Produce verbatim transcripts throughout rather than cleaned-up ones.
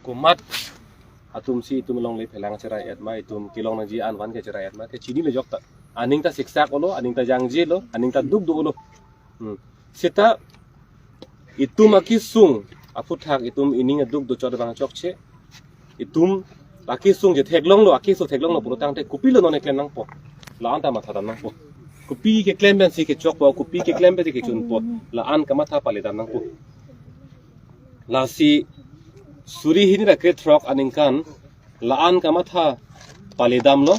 Komat atum si itum longle phelang cherai-et ma, itum kelong nangji an van ke cherai-et ma, kechinilo jokta. Aning ta siksak olo, aning ta jangje lo, aning ta duk do olo. Hmm. Seta itum akesung aphuthak itum ining aduk dochot abang chokche. Itum akesung je theklonglo, akeso theklonglo pulo tangte kopilo non keklem nangpo. La-an ta matha dam nangpo. Kopi keklem pensi kechokpo, kopi keklem pensi kechunpo. La-an kamatha pale dam nangpo. Lasi suri hini ra krethrok aningkan la-an kamatha pale damlo.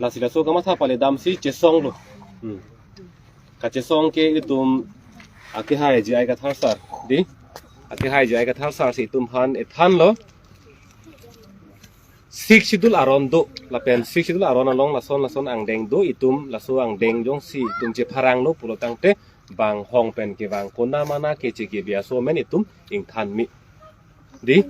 Lasi laso kamatha pale damsi chesonglo. Hmm. Kachesong ke itum akehai J I Kathar sir, di. Akehai J I Kathar sir si itum aphan ethanlo. Sixth Schedule aron do, lapen Sixth Schedule aron along lason lason angdeng do, itum laso angdeng jongsi itum chepharanglo pulo tangte bang hong pen kevang konat mana keche kebi aso amen itum ingthan me. Di?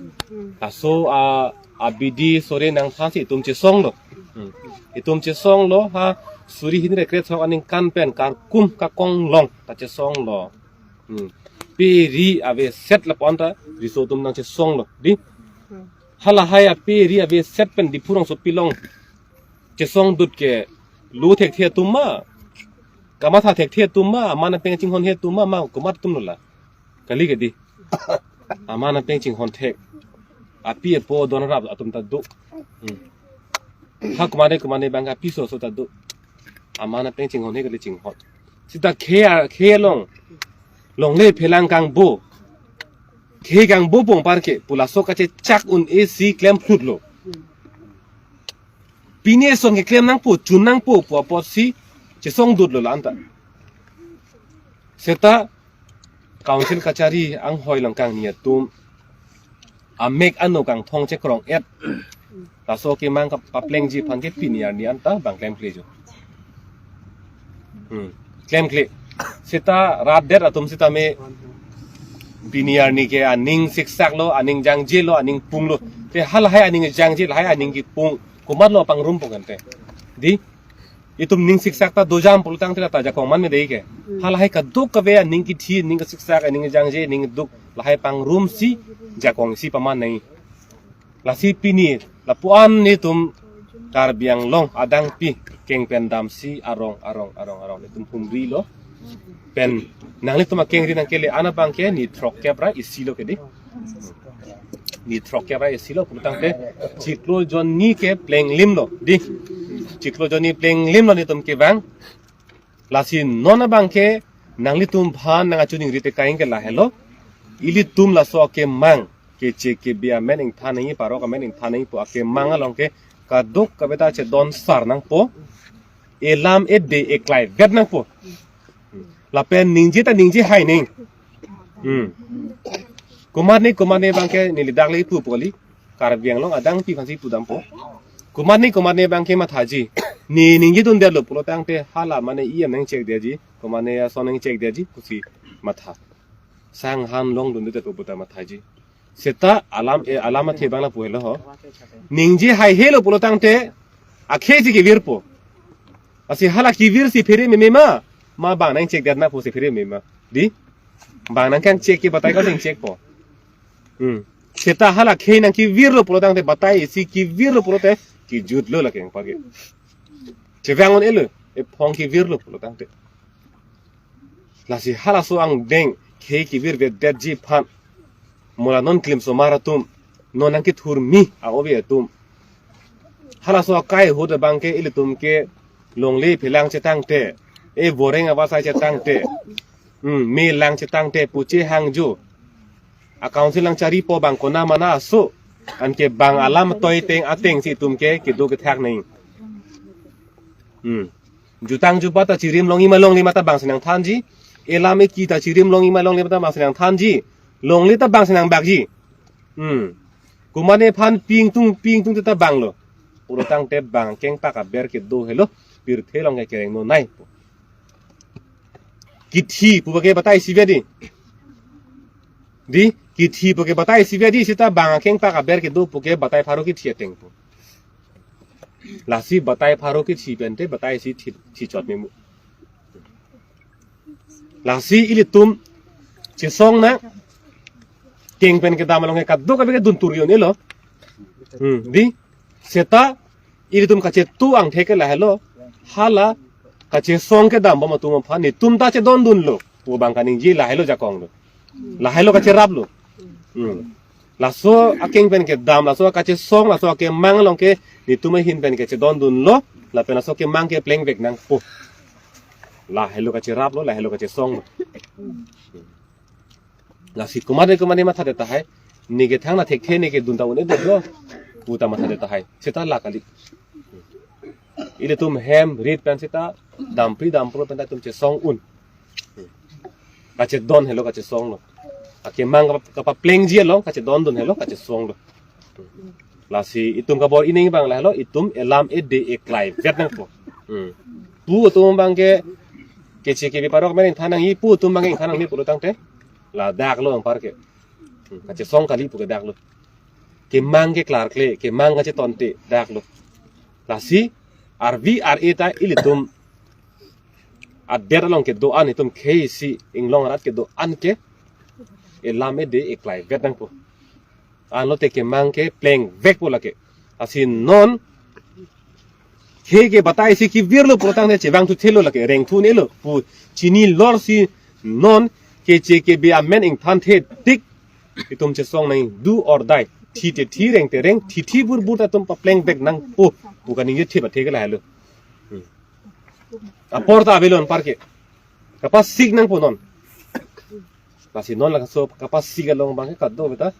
Laso a, abidi sore nangthansi itum chesonglo. Hmm. Itum chesonglo, ha suri hini ra krethrok aningkan pen karkum kakong long ta chesonglo. Hmm. Pe ri aveset lapu-an ta riso atum nangchesonglo. Di? Halahai ape ri aveset pen Diphu rongsopi along chesong dut ke lo thekthe atum ma, kamatha thekthe atum ma, aman apeng chinghon he atum ma, ma komat atumlo la. Kali ke di. Aman apeng chinghon thek. Api apo don rap atum ta do. Hmm. Ha komatne komatne abang api so so ta do. Aman apeng chinghon he kali chinghon. Seta khei a, khei along longle phelang kangbo. Khei kangbo pong par ke pu laso kachechak un-e si klem phutlo. Pine son keklem nangpo, chun nangpo pu apotsi chesong dutlo la-an ta. Seta Council kachari anghoi along kangni atum amek ano kangthong chekrong-et. Laso kemang ka paplengji aphan ke pini arni anta bang klemkle jo. Hmm. Klemkle. Seta rat det atum seta me pini arni ke aning siksaklo, aning jangjelo, aning punglo. Te halahai aning jangje, lahai aning kepung. Komatlo pangrumpo kante. Di? Itum ning siksak ta dojam pulo tangte ta jakong man me dei ke. Hmm. Halahai kadokave aning kithi, ning kesiksak, aning jangje, ning duk, lahai pangrumsi jakong si paman nai. Lasi pini lapu-an netum Karbi Anglong adangpi keng pen damsi arong arong arong arong netum humrilo. Pen nanglitum akengri nangkele-an abang ke ni throkkep ra isi lo ke di. Ni throkkep ra isi lo pulo tangte chiklo jonni ke plenglimlo di. Chiklo jonni plenglimlo netum kevang. Lasi non abang ke nanglitum aphan nangkachiningri tekang ke lahelo. Ilitum laso akemang keche kebi amen ingthan nangji, parok amen ingthan nangji pu akemang along ke kadokave ta chedon sar nangpo. Elam ede eklai vet nangpo. Lapen ningje ta ningje hai ning. Hmm. Komatne komatne abang ke neli dak le pu poli. Karbi Anglong adangpi aphansi pudampo. Komatne komatne abang ke mathaji. Ne ningje dundetlo pulo tangte hala mane E M nangchekdetji, komatne ason nangchekdetji pusi matha. Sang han longdundetpo puta mathaji. Seta alam, eh, alam athe abang lapu helo ho. Ningje haihelo pulo tangte akhei si kevirpo. Lasi hala kevirsi phere meme ma, ma bang nangchekdet nangpo si phere meme ma. Di? Bang nangkangchek ke batai ko singchekpo. Hmm. Seta hala khei nangkevirlo pulo tangte batai si kevirlo pulote kejutlo lake nangpagi. Chevang un-elo, ephong kevirlo pulo tangte. Lasi halaso angdeng khei kevirvedetji aphan. Mola non klim somar atum, non nangkethurmi a-ove atum. Halaso akai ahut abang ke ilitum ke longle phelang chetangte, e boreng abasai chetangte, hmm, me lang chetangte puche hangjo. A council nangcharipo bang konat mana aso, anke bang alam toi teng ateng si itum ke kedo kethak nang. Hmm. Jutang jubat ta chirim longji ma longle ma ta bangsi nangthanji. Elam eki ta chirim longji ma longle ma ta bangsi nangthanji. Longle ta bangsi nangbakji. Hmm. Komatne aphan pingtung pingtung ta banglo. Pulo tangte bang kengpak aber kedo helo. Pirthe along ke kereng no nai. Kithi pu ke batai si bedi. Di, kithi pu ke batai si bedi seta bang kengpak aber kedo pu ke batai pharo kithi ateng pu. Lasi batai pharo kithi pente batai si thi, thi chot memu. Lasi ilitum chesong nang. Keng pen kedam along ke kadokave ke dun tur un-elo. Hmm, di. Seta ilitum kachetu angthek ke lahelo. Hala kachesong kedam bom atum aphan netum ta chedondunlo pu abang kaningje lahelo ajakong lo. Lahelo kacheraplo. Hmm. Laso akeng pen kedam, laso kachesong, laso akemang along ke netum ahin pen ke chedondunlo, lapen laso akemang ke plengvek nangpo. Lahelo kacheraplo, lahelo kachesonglo. Lasi komat komat mathadet tahai. Ne ke thangnathek the, ne ke dun ta un-edetlo pu ta mathadet tahai. Seta la kali. Ilitum hem rit pen seta dampri dampro pen ta itum chesong un. Kachedon helo kachesonglo. Akemang kapa-, kapaplengji along kachedondun helo kachesonglo. Lasi itum kabor-ining abang lahelo, itum elam ede eklaivet nangpo. Hmm. Pu atum abang ke keche kebi parok men ingthan nangji, pu atum abang ke ingthan nangji pulo tangte, ladaklo anpar ke. Hmm. Kachesong kali pu ke daklo. Kemang keklarkle, kemang kachetonte daklo. Lasi arvi ar-e ta ilitum adet along kedo-an, itum khei isi inglong arat kedo-an ke elam ede eklaivet nangpo. Anlote kemang ke plengvekpo lake. Lasi non khei ke batai si kevirlo pulo tangte chevangthuthelo lake, rengthu un-elo pu chinilor si non keche kebi amen ingthanthe tik itum chesong nang, do or die. Thi te thi, reng te reng, thithi burbur ta itum paplengvek nangpo pu kaningje thip athe ke lahelo. Hmm. Apor ta avelo anpar ke. Kapasik nangpo non. Lasi non laso kapasik along abang ke kadokave ta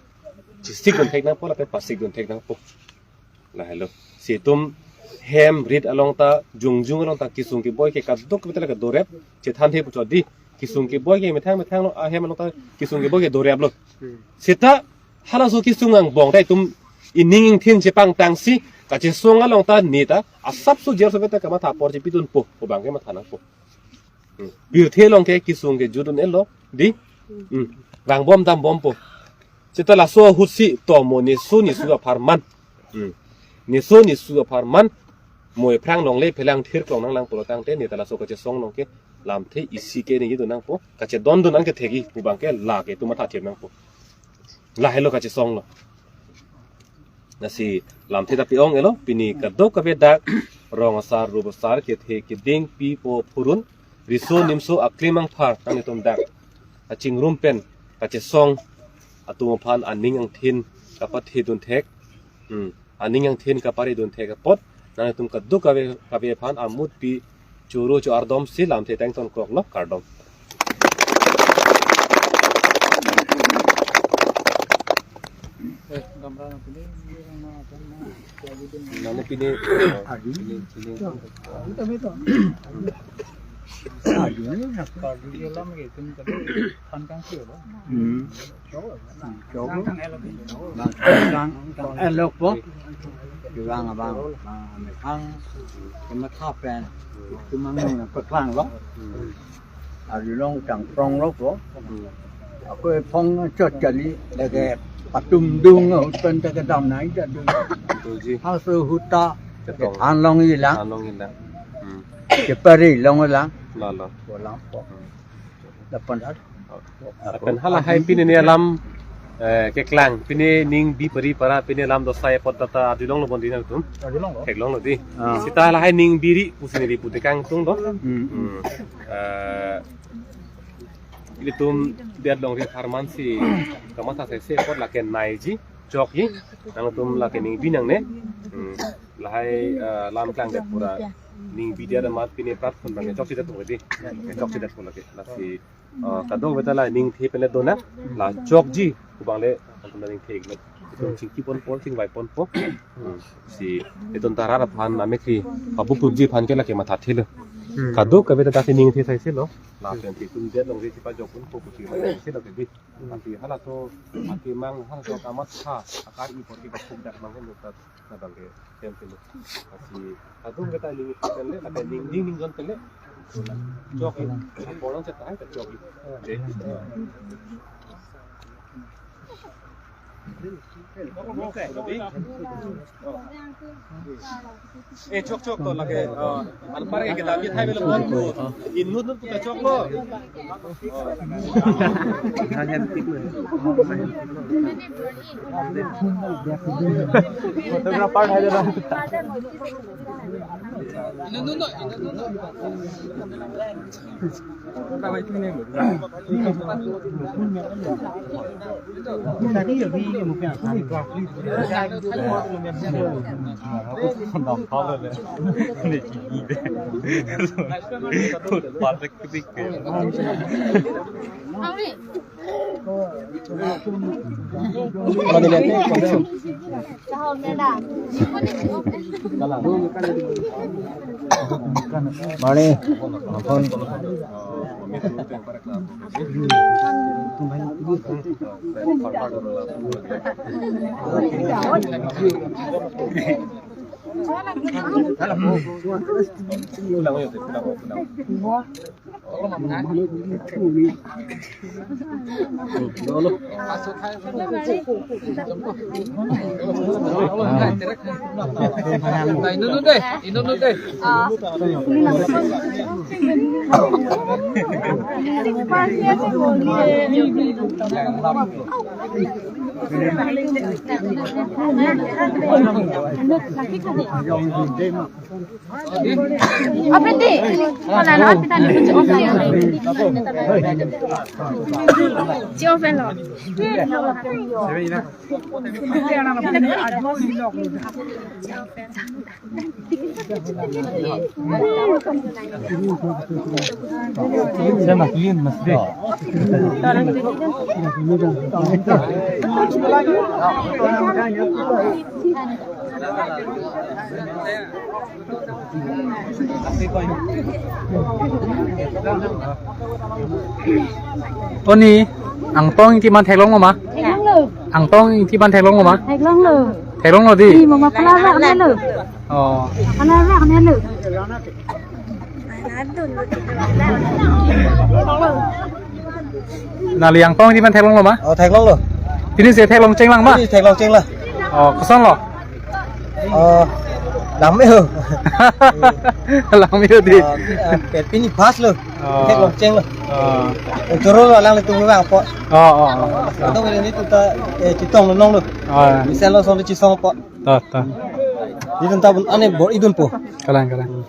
chesik dunthek nangpo, lapen pasik dunthek nangpo. Lahelo. Si itum hem rit along ta, jongjung along ta kesung keboi ke kadokave ta lake dorep, chethanthe puchot di. Kesung keboi ke methang methanglo, ahem along ta kesung keboi ke doreplo. Hmm. Seta halaso kesung angbong ta itum ining ingthin chepangtang si kachesong along ta ne ta asapso jer sopet ta kamatha apor chepidunpo pu abang ke matha nangpo. Hmm. Pirthe along ke kesung kejut un-elo di. Hmm. Vangbom dambompo. Seta laso ahut si to mo neso nesu apharman. Hmm. Neso nesu apharman. Mo ephrang longle phelang thir klong nanglang pulo tangte ne ta laso kachesong along ke lamthe isi ke ningjedun nangpo. Kachedondun an kethekji pu abang ke lake itum mathathip nangpo. Lahelo kachesonglo. Lasi lamthe ta pi-ong-elo, pini kadokave dak rong asar, rup asar, kethe keding, pipo phurun, riso nimso aklim angphar nanglitum dak kachingrum pen kachesong atum aphan aning angthin kapathedunthek. Hmm. Aning angthin kaparedunthek apot nanglitum kadokave kave aphan amut pi choro cho-ardom si lamthe tangtonkoklo, kardom. Nani pini, pini, pini. Hmm. Chok. Bang, bang, bang, elok po. Jurang abang, bang, amethang. Kematha pen. Kemang nung nang peklanglo. Arjulong changpronglo po. Ako ephong chot kali, lake patum dung ahut pen ta kedam nai jadu. Tuji. Haso ahut ta. Chetong. Anlong ilang. Anlong ilang. Hmm. Chepari longlang. Lalo. Bolang po. Hmm. Dapan at. Lapen halahai pini ne alam, eh, keklang, pini ning bi pari para, pini alam dosai apot ta ta arjulonglo bon di nangtum. Arjulonglo. Theklonglo di. Ah. Seta halahai ning biri pusi neli putekang tung do. Hmm. Hmm. Eh, ilitum det longri apharman si kamatha saise apot lake naiji, chokji, nangtum lake ning bi nangne. Hmm. Lahai, eh, lam klangdet pura ning bi det amat pini platform abang chokchedet pu di. Chokchedet pu lake. Lasi, eh, kadokave ta la ningthe pen le dona, la chokji pu abang le, antum la ningthe iklo. Itum chingki ponpo, chingvai ponpo. Hmm. Si itum ta rat aphan, amekri pabup pupji aphan ke lake mathathelo. Hmm. Kadokave ta si ningthe saiselo. Lapen si itum det longri si pajok ponpo pusi mathathelo ke di. Tapi halaso akemang, halaso kamatha akar-i apor ke kapuk dak abang ke nukta. Abang ke, tem tem. Lasi, atum kita ning pen le, kata ning, ning, ning jon pen le. Chokji, aporang chetahai ta chokji. Oke. Eh, chok chok to lake, oh, anpar ke kita bi thai belo pon tu. Inut nut puta chok lo. Photographer hai lo. Mane, aphon. Inut, inut de, inut, inut de. Apriti, wala na, kita ni kunci off na. Ci off lo. Oni, angtong ingti man theklonglo ma? Theklonglo. Angtong ingti man theklonglo ma? Theklonglo. Theklonglo di? Ni mama pala ra ne lo. Oh. Pala ra ne lo. Nangli angtong ingti man theklonglo ma? Oh, theklonglo. Pini si theklong chenglang ma? Pini theklong chenglang. Oh, kosonlo? Oh, langme ho. Langme ho di. Oh, eh, pe-, pini first lo. Oh. Theklong chenglo. Oh. Eh, choro lo alanglitum vangpo. Oh, oh, oh. Atong ini tuta, eh, chetong lo nong lo. Oh. Bisa lo song chisongpo. Ta, ta. Itum ta bun ane bor idunpo. Kalang, kalang.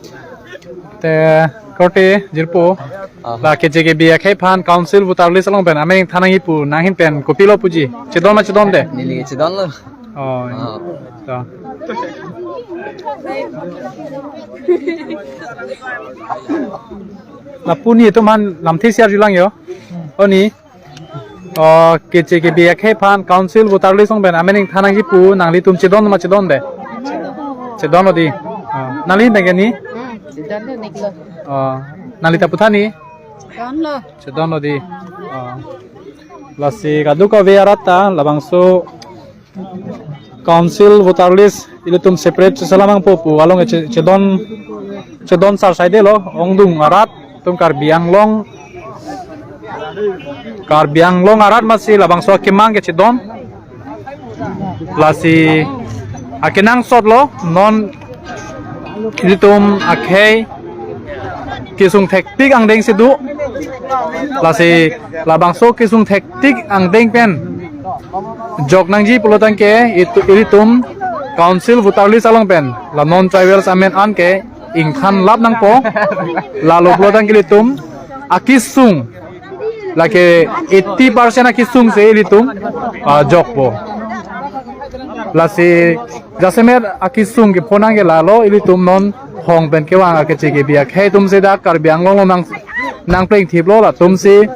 Te korte jirpo. Ah. La K J K B akhei aphan council voter list along pen amen than nangji pu nanghin pen kopilo puji. Chedon ma chedonde? Neli chedonlo. Oh. Ah. Ta. Lapu nelitum aphan lamthe si arjulang jo. Oni. Oh, K J K B akhei aphan council voter list along pen amen than nangji pu nanglitum chedon ma chedonde? Chedonlo di. Oh, nangli nangke ni? Hmm, chedonlo, niklo. Oh, nangli ta puthot ni? Chedonlo. Chedonlo di. Oh. Lasi kadokave arat ta labangso council voter list ilitum separate cheselam nangpo pu along che-, chedon, chedon sar saidelo, ongdung arat atum Karbi Anglong, Karbi Anglong arat masi labangso akemang kechedon. Lasi akenangsot lo non ilitum akhei kesung thektik angdeng si do. Lasi labangso kesung thektik angdeng pen jok nangji pulo tangte itu, ilitum council voter list along pen la non tribals amen an ke ingthan lap nangpo. Lalo pulo tangte ilitum akesung lake eighty percent akesung si ilitum, ah, jokpo. Lasi jasemet akesung kephonang ke lalo ilitum non hong pen kevang a-K J K B akhei atum si dak Karbi Anglong along nang, nangpleng thiplo latum si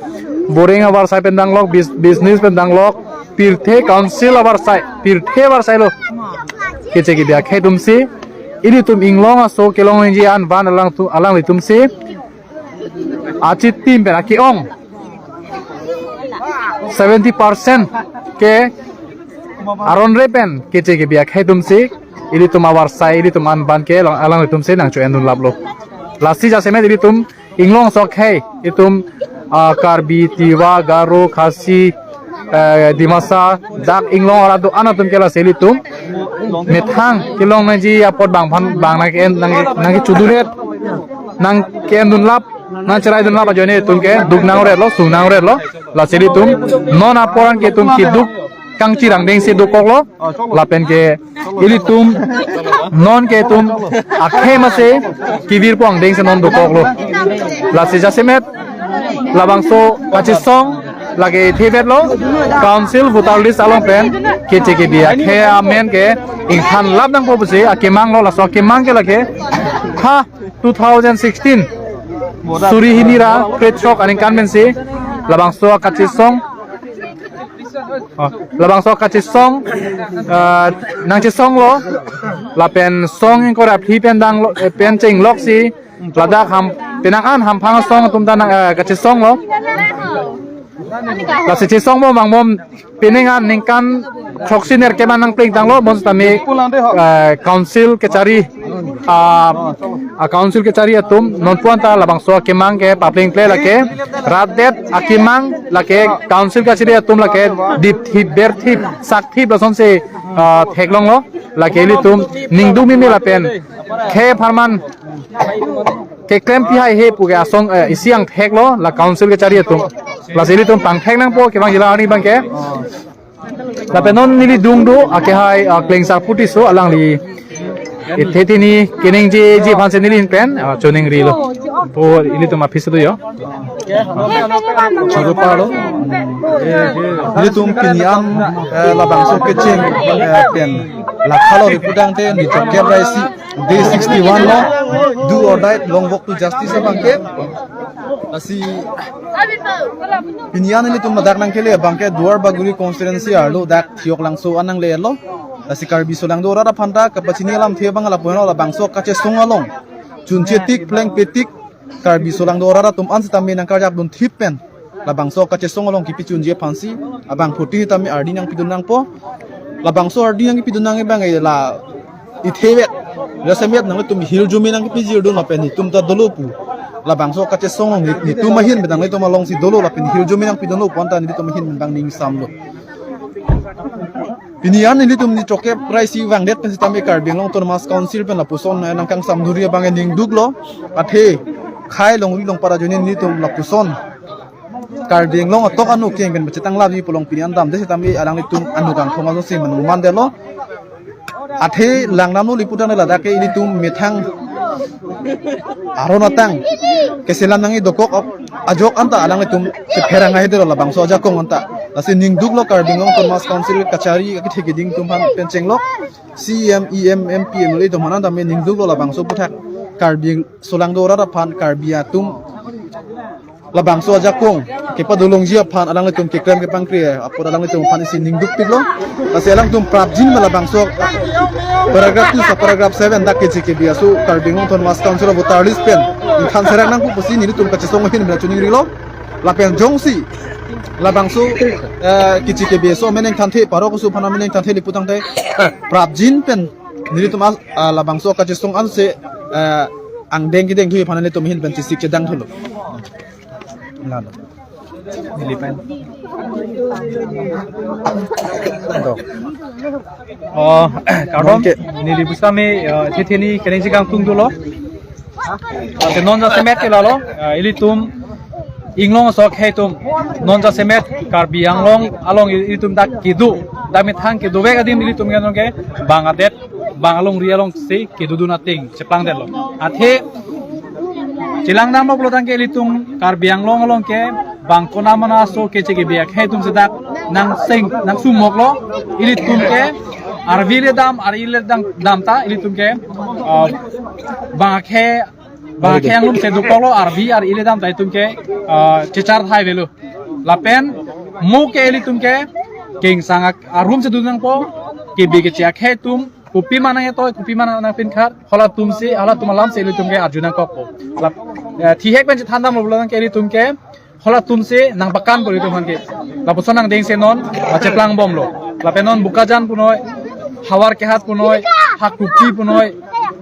boring avarsai pen danglok, bis-, business pen danglok, pirthe council avarsai, pirthe avarsai lo K J K B akhei atum si ilitum inglong aso kelong nangji an van alang tu, alanglitum si achitim pen ake-ong seventy percent ke aron re pen K J K B akhei atum si ilitum avarsai ilitum an van ke alang, alanglitum si nangcho-endun laplo. Lasi jasemet ilitum inglong aso akhei itum, ah, Karbi, Tiwa, Garo, Khasi, eh, Dimasa dak inglong arat do-an atum ke lasi ilitum methang kelong nangji apot bang aphan bang nang ke-en nang nang kechudundet nang ke-endunlap nang cheraidunlap ajoine itum ke duk nang-oretlo, sung nang-oretlo. Lasi ilitum non apor an ke itum keduk kangchirang dengsi dokoklo. Lapen ke ilitum non ke itum akhei masi kevir pon dengsi non dokoklo. Lasi jasemet labangso kachesong lake thevetlo, council voter list along pen keche kebi akhei amen ke ingthan lap nangpo pusi akemanglo. Laso akemang ke lake ha two thousand sixteen suri hini ra krethrok aningkan pensi labangso kachesong, oh, labangso kachesong, ah, nangchesonglo. Lapen song ingkoi ra phli pen danglo, eh, pen chengloksi ladak ham, penang an hamphang asong atum ta nang, eh, kachesonglo. Lasi chesong bom bang bom penang an ningkan throksi nerkep an nangplengtanglo, bonsitame, eh, council kachari, ah, ah, council kachari atum nonpu an ta labangso akemang ke paplengple lake, rat det akemang lake, council kachari atum lake dipthip berthip sakthip lasonsi, ah, theklonglo. Lake ilitum ningduk mimi lapen khei apharman keklem pihaihe pu ke asong, eh, isi angtheklo la council kachari atum. Lasi ilitum pangthek nangpo kevang jila arni abang ke. Lapen non neli dung do akehai, ah, Klengsar Putiso, alangli ithe thini keningjeji aphansi neli pen, ah, choningrilo. Po ilitum aphisi do jo. Choro palo. Ilitum pini an, eh, labangso kecheng, eh, pen la khalo ripudang te ni choker raisi day sixty-one lo, do or die, long walk to justice abang ke. Lasi pini an ilitum ladak nangkele abang ke Duar Bagori constituency arlo dak Thioklangso an nanglelo. Lasi Karbi solangdo arat aphan ta kapachini alamthe abang lapu-an labangso kachesong along chunche tik plengpe tik Karbi solangdo arat atum an sitame nangkarjapdun thip pen labangso kachesong along kepi chunji aphansi abang phuti sitame ardi nangpidun nangpo. Labangso ardi nangpidun nang abang, eh, la ithevet, jasemet nanglitum hirjume nangkepijirdun lapen itum ta dolo pu. Labangso kachesong along nit-, nitum ahin pen nanglitum alongsi dolo lapen hirjume nangpidunlo pu anta nitum ahin pen bang ningsamlo. Pini an nelitum ni choker raisi vangdet pen sitame Karbi Anglong Autonomous Council pen lapuson, eh, nangkangsam duri abang ningduklo. Athe khei longri longpat ajoine nelitum lapuson Karbi Anglong atok anu keng pen pachetang labi pu along pini an damde sitame alanglitum anu kangthong ajoksi manung mandetlo. Athe langdamlo ripudang ladak ke ilitum methang aron atang keselam nangji dokok ajok anta alanglitum kepherang ahi dolo labangso ajakong anta. Lasi ningduklo Karbi Anglong Autonomous Council kachari akethe keding atum aphan pen chenglok C E M, E M, M P, M L A atum aphan tame ningduklo labangso aputhak Karbi solangdo arat aphan Karbi atum labangso ajakong kepadolongji aphan alanglitum keklem kepangkri apot alanglitum aphan isi ningdukpiklo. Lasi alangtum prapjin ma labangso paragraph two sa paragraph seven dak keche kebi aso Karbi Anglong Autonomous Council of voter list pen ingthan serak nangpo pusi nelitum kachesong ahin pen choningrilo. Lapen jongsi labangso, eh, keche kebi aso amen ingthanthe, parok aso aphan amen ingthanthe ripudang te prapjin pen nelitum as-, ah, labangso kachesong anse, eh, angdeng kedeng thuji aphan nelitum ahin pen chesik chedang thulo. Lalo. Neli pen. Oh, kardom. Oke. Neli pusitame, eh, thetheni keningje kangtung dolo. Ate non jasemet ke lalo, eh, ilitum inglong sok heitum. Non jasemet Karbi Anglong along ilitum dak kedo. Dak methang kedovek adim ilitum ke non ke bang adet, bang alongri alongsi kedodun ateng cheplangdetlo. Athe chelangdamlo pulotangte ilitum Karbi Anglong along ke bang konamana aso keche kebi akhei atum si dak nangseng nangsumoklo. Ilitum ke arvi le dam, ar-i le dam, dam ta ilitum ke, ah, bang akhei, bang akhei anglum si dokoklo, arvi ar-i le dam ta itum ke, ah, chechar thai avelo. Lapen mo ke ilitum ke kengsang ak-, arum si dun nangpo, kebi keche akhei atum kopi ma nangketoi, kopi ma nangpinkhat, halatum si, halatum alam si ilitum ke arju nangkokpo. Lap-, eh, thihek pen chethandamlo pulotangte ilitum ke halatum si nangpakanpo ilitum aphan ke. Lapuson angdeng si non, ah, cheplangbomlo. Lapen non Bokajan punoi, Howraghat punoi, ha Kuki punoi,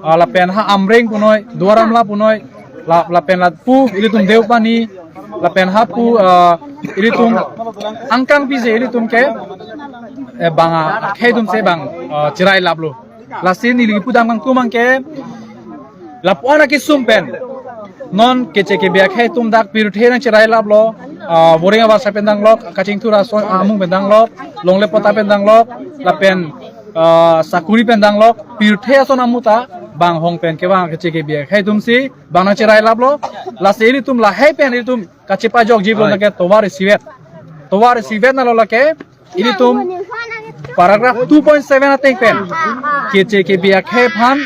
ah, lapen ha Amreng punoi, Duar Amla punoi, la, lapen lapu ilitum Deopani, lapen hapu, ah, Ilitum angkang pisi ilitum ke, eh, bang akhei atum si bang, eh, cherai laplo. Lasi neli pudam kangtung abang ke lapu-an akesung pen non K C K B akhei atum dak pirthe nangcherai laplo, ah, Boreng Abarsa pen danglok, Kachingthur aso amung pen danglok, Longle Pota pen danglok, lapen, ah, Sakuri pen danglok, pirthe ason amuta bang hong pen kevang K C K B akhei atum si bang nangcherai laplo. Lasi ilitum lahei pen ilitum kachepajokji pulo, hai, tangte tovar isivet. Tovar isivet nalo lake ilitum paragraph two point seven ateng pen K C K B akhei aphan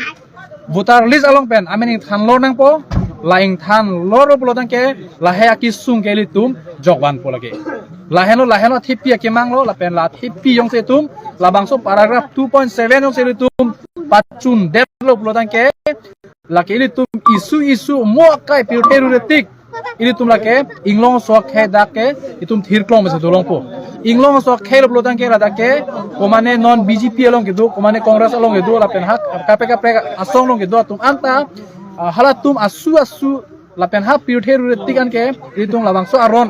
voter list along pen amen ingthan lor nangpo, la ingthan lor pulo tangte lahei akesung ke ilitum jokvanpo lake. Lahenlo, lahenlo athepi akemanglo, lapen la athepi jongsi itum labangso paragraph two point seven jongsi ilitum pachundetlo pulo tangte lake ilitum isu isu mo akai pirthe rure tik ilitum lake inglong aso akhei dak ke itum thirklong mesen dolongpo. Inglong aso akhei lo pulo tangte ladak ke komane non B J P along kedo, komane Congress along kedo, lapen hak kaprek kaprek asong along kedo atum anta, ah, halatum asu asu lapen ha pirthe rure tik an ke ilitum labangso aron,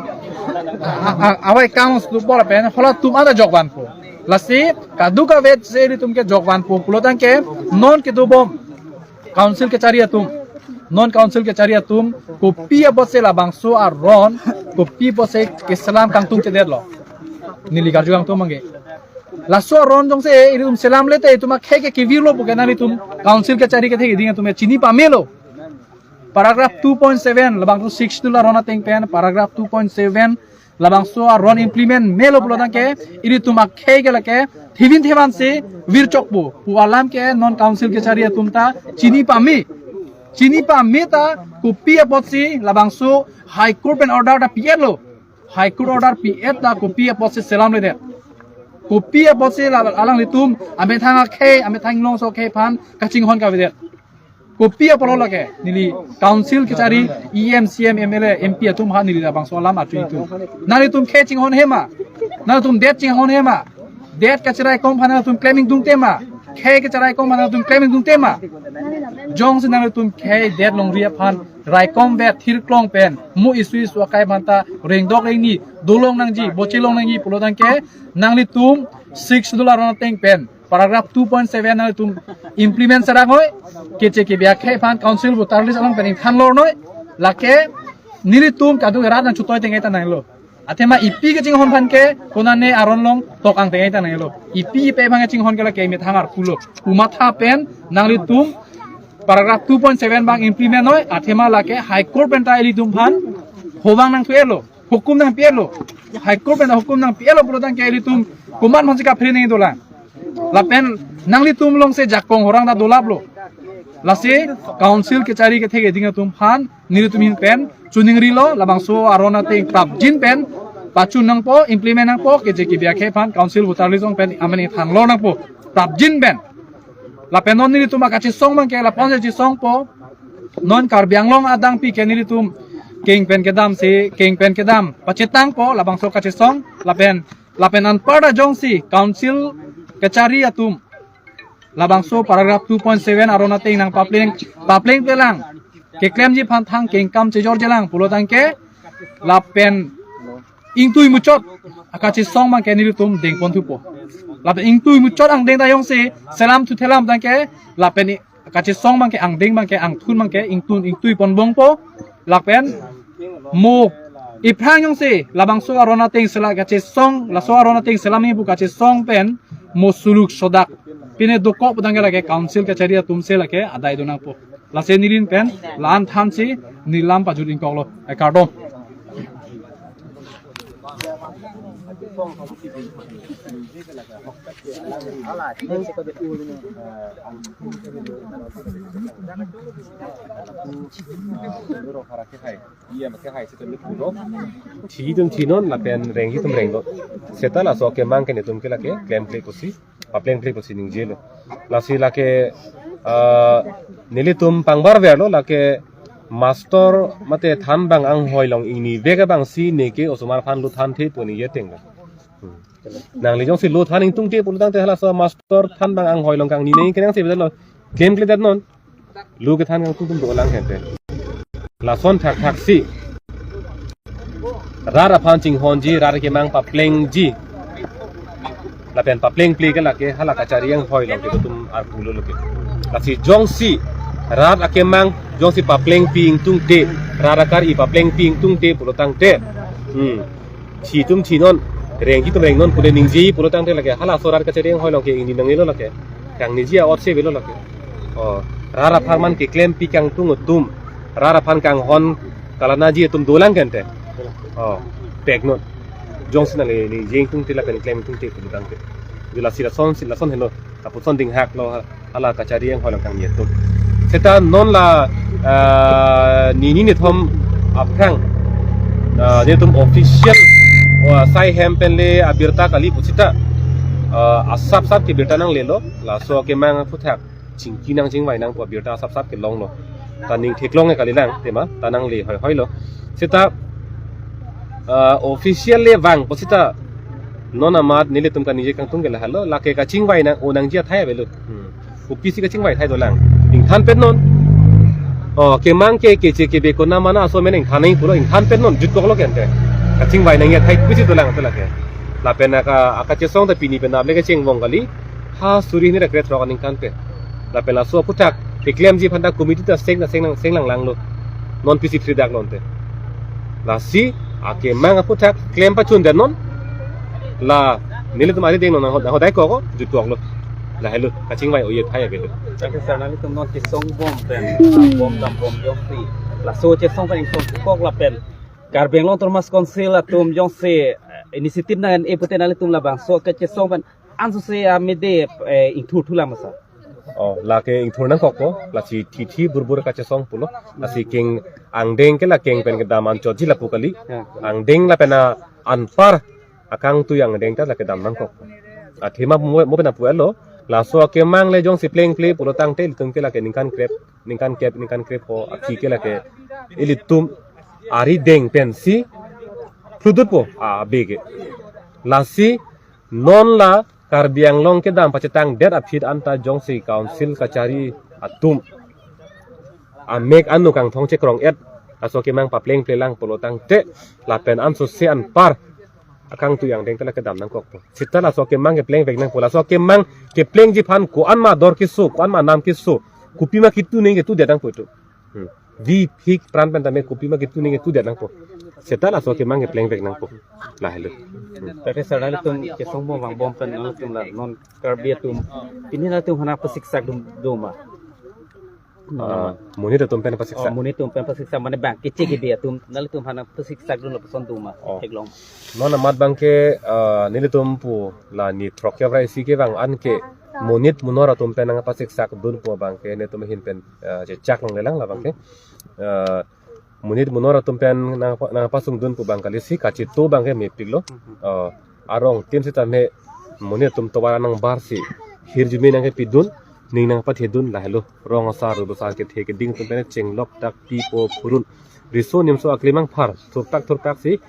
a, a, a, awai kang stupo lapen halatum anta jokvanpo. Lasi kadokave si ilitum ke jokvanpo pulo tangte non kedobom Council kachari atum, non Council kachari atum, kopi apotsi labangso aron, kopi apotsi keselam kangtungchedetlo, neli karju kangtung abang ke. Laso aron jongsi ilitum selamle te itum akhei ke kevirlo pu ke nanglitum Council kachari kethe keding atum chini pamelo. Paragraph two point seven, labangso Sixth Schedule aron ateng pen paragraph two point seven, labangso aron implement melo pulo tangte ilitum akhei ke lake thivin thevan si virchokpo pu alam ke non Council kachari atum ta chini pame. Chini pame ta kopi apotsi labangso High Court pen order ta pi-etlo. High Court order pi-et ta kopi apotsi selamledet. Kopi apotsi la, alanglitum amethang akhei, amethang inglong aso akhei aphan kachinghon kavedet. Kopi apotlo lake, neli Council kachari E M, C M, M L A, M P atum ha neli labangso alam arju ingtung. Nanglitum khei chinghon hema? Nanglitum det chinghon hema? Det kacheraikom aphan nanglitum klem ingtung tema? Khei kacheraikom aphan nanglitum klem ingtung tema? Jongsi nanglitum khei det longri aphan raikomvet thirklong pen mo isu isu akai aphan ta rengdok rengni dolong nangji, bochelong nangji pulo tangte nanglitum Sixth Schedule aron ateng pen paragraph two point seven nanglitum implement serang hoi, K C K B akhei aphan Council voter list along pen ingthan lor noi, lake nelitum kadokave rat nangchutoi teng-et ta nanglo. Athema ipi kachinghon aphan ke konane aron along tok ang teng-et ta nanglo. Ipi ipe aphan kachinghon ke lake methang arpulo. Pu matha pen nanglitum paragraph two point seven abang implement noi, athema lake High Court pen ta ilitum aphan hovang nangthu-etlo. Hukum nangpi-etlo. High Court pen hukum nangpi-etlo pulo tangte ilitum komat aphansi kaphere nangji dolang? Lapen nanglitum alongsi jakong horang ta dolaplo. Lasi Council kachari kethe keding atum aphan nelitum ahin pen choningrilo, labangso aron ateng prapjin pen pachun nangpo, implement nangpo, K C K B akhei aphan Council voter list along pen amen ingthan lor nangpo, prapjin pen. Lapen non nelitum akachesong abang ke lapu-an si chesongpo. Non Karbi Anglong adang pi ke nelitum keng pen kedam si, keng pen kedam pachetangpo labangso kachesong, lapen, lapen anparta jongsi Council kachari atum labangso paragraph two point seven aron ateng nangpapleng, paplengplelang, keklemji aphan thang kengkam chejorjelang pulo tangte lapen ingtui muchot akachesong abang ke nelitum dengponthupo. Lapen ingtui muchot angdeng ta jongsi selam thuthelam tangte lapen i-, kachesong abang ke angdeng abang ke angthun abang ke ingtun ingtui ponbompo. Lapen mo iphrang jongsi labangso aron ateng sela kachesong, laso aron ateng selamji pu kachesong pen mo suluk sodak pine dokok pu tangte lake Council kachari atum si lake adai do nangpo. Lasi neli ahin pen la-an thansi neli lam pajut ingkoklo. Eh, kardom. Thi atum thinon lapen rengji atum rengnon. Seta laso kemang ke netum ke lake klemkle pusi, paplengkle pusi ningjelo. Lasi lake, ah, nelitum pangbarverlo lake master mate thanbang anghoi long ingnivek abangsi neke osomar aphan lo thanthe pu ningje tenglo. Hmm. Nangli jongsi lo than ingtungte pulo tangte halaso master thanbang anghoi long kangni neke nangsi bedetlo. Klemkledetnon. Lo kethan kangtungtum dolang hente. Lason thakthak si. Rat aphan chinghonji, rat akemang paplengji. Lapen paplengple ke lake hala kachari anghoi along ke ilitum arpu lo lake. Lasi jongsi rat akemang jongsi paplengpi ingtungte, rat akari paplengpi ingtungte pulotangte, hmm, thi atum thinon, rengji atum rengnon pu ningje pulotangte lake halaso rat kachari anghoi along ke ingni nangnelo lake. Kangniji a-otse avelo lake. O, rat apharman keklempi kangtung atum, rat aphan kanghon kalanaji atum dolang kente. O, peknon. Jongsi nangniji ingtungte lapen klem ingtungte pulotangte. Jula si lason, si lason heno. Lapuson dinghaklo ha-, hala kachari anghoi along kangni atum. Seta non la, ah, nini nithom aphrang, ah, nelitum official, o, asai hem pen le abirta kali pusita, ah, asap sap ke birta nanglelo, laso akemang aphuthak chingki nang chingvai nang pu abirta asap sap kelonglo. Ta ning theklong kalilang, tema, ta nangle hoihoi lo. Seta, ah, official le vang pusita non amat nelitum kaningje kangtung ke lahelo, lake kachingvai nang, o nangji athai avelo. Hmm. Kopisi kachingvai athai dolang. Ingthan petnon. O, kemang ke keche kebe konat mana aso amen ingthan nang pulo, ingthan petnon, jutkoklo kente. Kachingvai nangji athai kopisi dolang pu lake. Lapen aka, akachesong ta pini penap le kecheng vong kali. Ha suri hini ra krethrok aningkan pen. Lapen laso aphuthak keklemji aphanta committee ta seng ta seng lang, seng langlanglo. Non pisi phridaklo ante. Lasi akemang aphuthak klem pachun detnon. La nelitum arideng non nang ho-, nang hodai koko, jutkoklo. Lahelo, kachingvai o-e athai avelo. Thank you, sir. Nanglitum non kesong bom pen, bom dam bom jongsi. Laso chesong pen ingthan kok lapen Karbi Anglong Autonomous Council atum jongsi, eh, initiative nang-en-e pute nanglitum labangso kechesong pen ansose amede, eh, ingthur thulang ma sir? O, lake ingthur nangkokpo, lasi thithi burbur kachesong pulo, lasi keng angdeng ke la keng pen kedam anchotji lapu kali, ya, angdeng lapen a-anpar akangtui angdeng ta lake dam nangkokpo. Athema mo, mo pen apu elo, laso akemang le jongsi plengple pulotangte ilitum ke lake ningkan krep, ningkan kep, ningkan krep ho, aphi ke lake ilitum arideng pensi phludutpo, a, abege. Lasi non la Karbi Anglong kedam pachetangdet aphi anta jongsi council kachari atum amek anu kangthong chekrong-et, laso akemang paplengplelang pulotangte, lapen ansose anpar akangtui angdeng ta lake dam nangkokpo. Seta laso akemang keplengvek nangpo, laso akemang keplengji aphan ko-an ma dor keso, ko-an ma nam keso, kopima kitu nangji ketudet nangpo itum. Hmm. Vivik pran pen tame kopima kitu nangji ketudet nangpo. Seta laso akemang keplengvek nangpo. Lahelo. Hmm. Tangte sir, nanglitum kesong bom vang bom pen nanglitum la non Karbi atum, pini nanglitum aphan pasiksak dun do ma? Ah, monit atum pen pasiksak. Oh, monit atum pen pasiksak, mane bang keche kebe atum nanglitum aphan pasiksak dun lapuson do ma? Oh. Theklong. Non amat abangke, ah, nelitum pu la ni throk kevra isi ke vang an ke monit munor atum pen nangpasiksak dun pu abangke nelitum ahin pen, ah, chechak longlelang labangke. Ah, monit munor atum pen nang, nangpasung dun pu abang kali, si kachetu abangke mepiklo. Ah, arong tin sitame monit atum tovar nangbar si hirjume nangkepi dun, ning nangpathe dun lahelo. Rong asar, rup asar, kethe keding atum pen chenglok dak pipo phurun, riso nimso aklimang phar thurtak thurtak si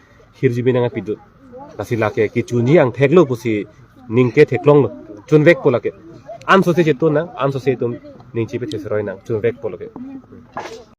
hirjume nangkepi dun. Lasi lake kechunji angtheklo pusi ning ke theklonglo. Chunvekpo lake. Ansose chetu nang, ansose itum ning chepethe seroi nang. Chunvekpo lake.